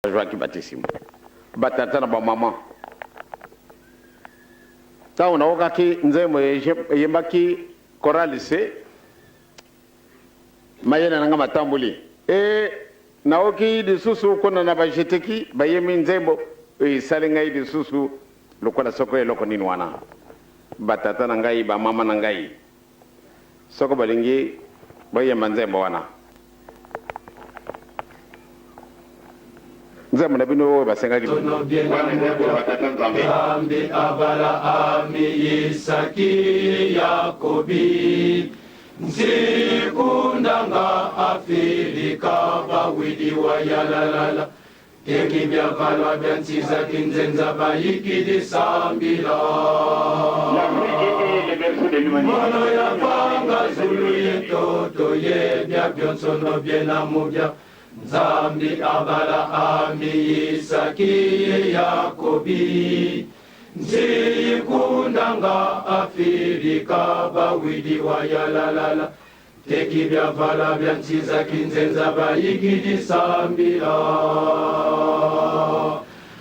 Bazwaki batisimo, batata na bamama. Ntango naokaki nzembo eyembaki chorale C, mayele na nga matamboli. E naoki lisusu kuna na bajeteki bayembi nzembo oyo esali ngai lisusu lokola soko eloko nini wana. Batata na ngai, bamama na ngai, Soko bolingi, boyemba nzembo wana. Nzembo na bino oyo basengaki bino. Wana nde koloba Tata Nzambe. Nzambe Abalahami, Isaki, Yakobi, Nsikundanga Afilika, bawidi wa yalalala, Teki bia valua bia ntsiza kinzenza bayiki disambila. L'Afrique est le berceau de l'humanité. Mono ya panga zulu ye toto ye bia bionso no biena mubia. Nzambi Abalahami, Isaki ye Yakobi. Nziyi kundanga Afilika bawidi wa yalalala. Teki bia vala bia ntsiza kinzenza bayiki disambila.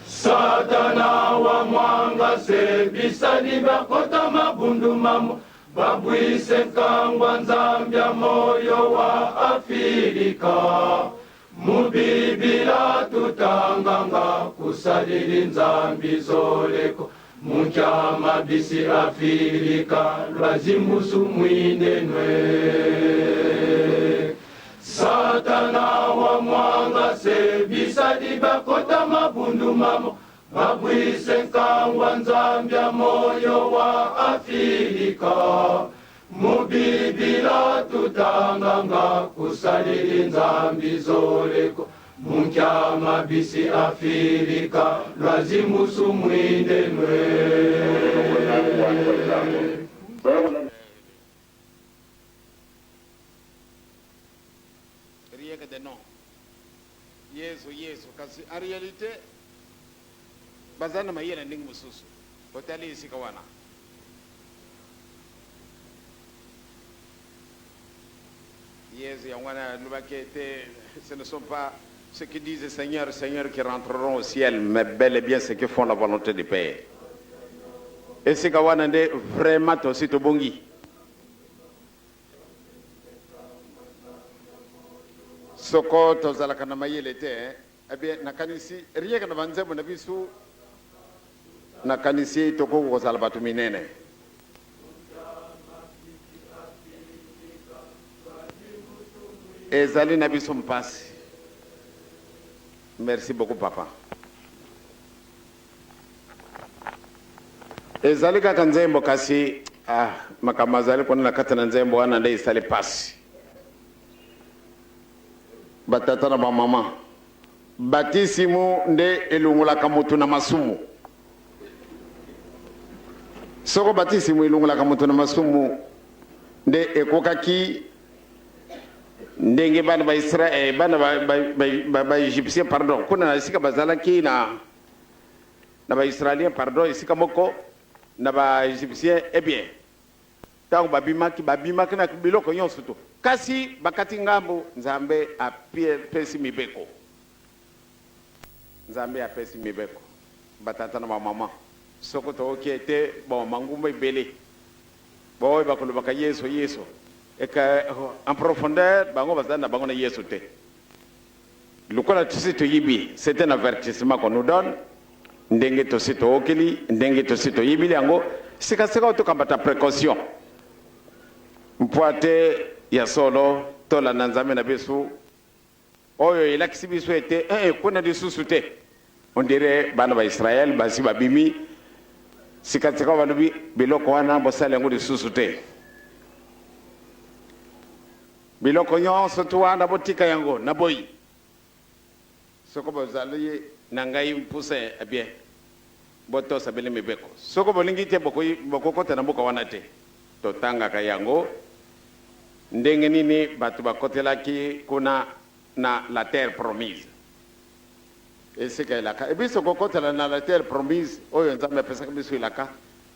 Satana wa mwanga se bisali bakota mabundu mamo babwise nkangwa nzambya moyo wa Afilika. Mubibila tutanganga kusalili nzambi zoleko munkyama bisi Afilika lwazimusu mwinenwe. Satana wa mwanga se bisali bakota mabundu mamo babwise nkangwa nzambya moyo wa Afilika. Mubibila tutanganga kusalili nzambi zoleko munkyama bisi Afilika lwazimusu mwinenwe. Rien que de nom. Yesu, Yesu. Kasi en realite, baza na mayele ndenge mosusu. Otali esika wana. Yesu yango wana alobaki ete ce ne sont pas ceux qui disent Seigneur, Seigneur qui rentreront au ciel, mais bel et bien ceux qui font la volonté du Père. Esika wana nde vraiment tosi tobongi. Soko tozalaka na mayele te, eh bien nakanisi rien que na banzembo na biso, nakanisi tokoki kozala bato minene. Ezali na biso mpasi. Merci beaucoup papa. Ezali kaka nzembo kasi ah, makambo azali kuna na kati na nzembo wana nde esali pasi. Batata na bamama, batisimu nde elongolaka moto na masumu. Soko batisimu elongolaka moto na masumu, nde ekokaki ndenge bana ba Israël, bana ba, ba, ba, ba, ba Egyptien pardon, kuna na esika bazalaki na na ba Israéliens pardon, esika moko na ba Egyptien, eh bien ntango babimaki, babimaki na biloko nyonso to, kasi bakati ngambo, Nzambe apesi mibeko. Nzambe apesi mibeko, batata na bamama, soko toyoki ete bon mangumba ebele baoyo bakolobaka Yesu Yesu eka en profondeur bango bazali na bango na Yesu te. Lokola tosi toyibi, c'est un avertissement qu'on nous donne, ndenge tosi tookeli, ndenge tosi toyibili yango, sikasika oyo tokambata précaution mpo ate ya solo tolanda Nzambe na biso oyo elakisi biso ete eh, kuna lisusu te. On dirait bana ba Israël basi babimi sikasika balobi biloko wana bosala yango lisusu te, biloko nyonso tu wana botika yango na boyi. Soko bozali na ngai mpusa eh bien botosa bino mibeko, soko bolingi te bokokota na mboka wana te. Totangaka yango ndenge nini bato bakotelaki kuna na la terre promise, esika elaka. Biso kokotela na la terre promise oyo Nzambe apesaki biso elaka,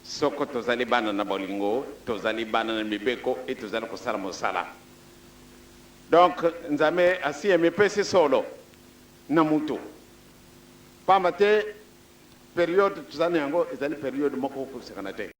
soko tozali bana na bolingo, tozali bana na mibeko e tozali kosala mosala. Donc Nzambe asi amipesi solo na mutu. Pamba te periode tozali na yango ezali periode moko kosakana te.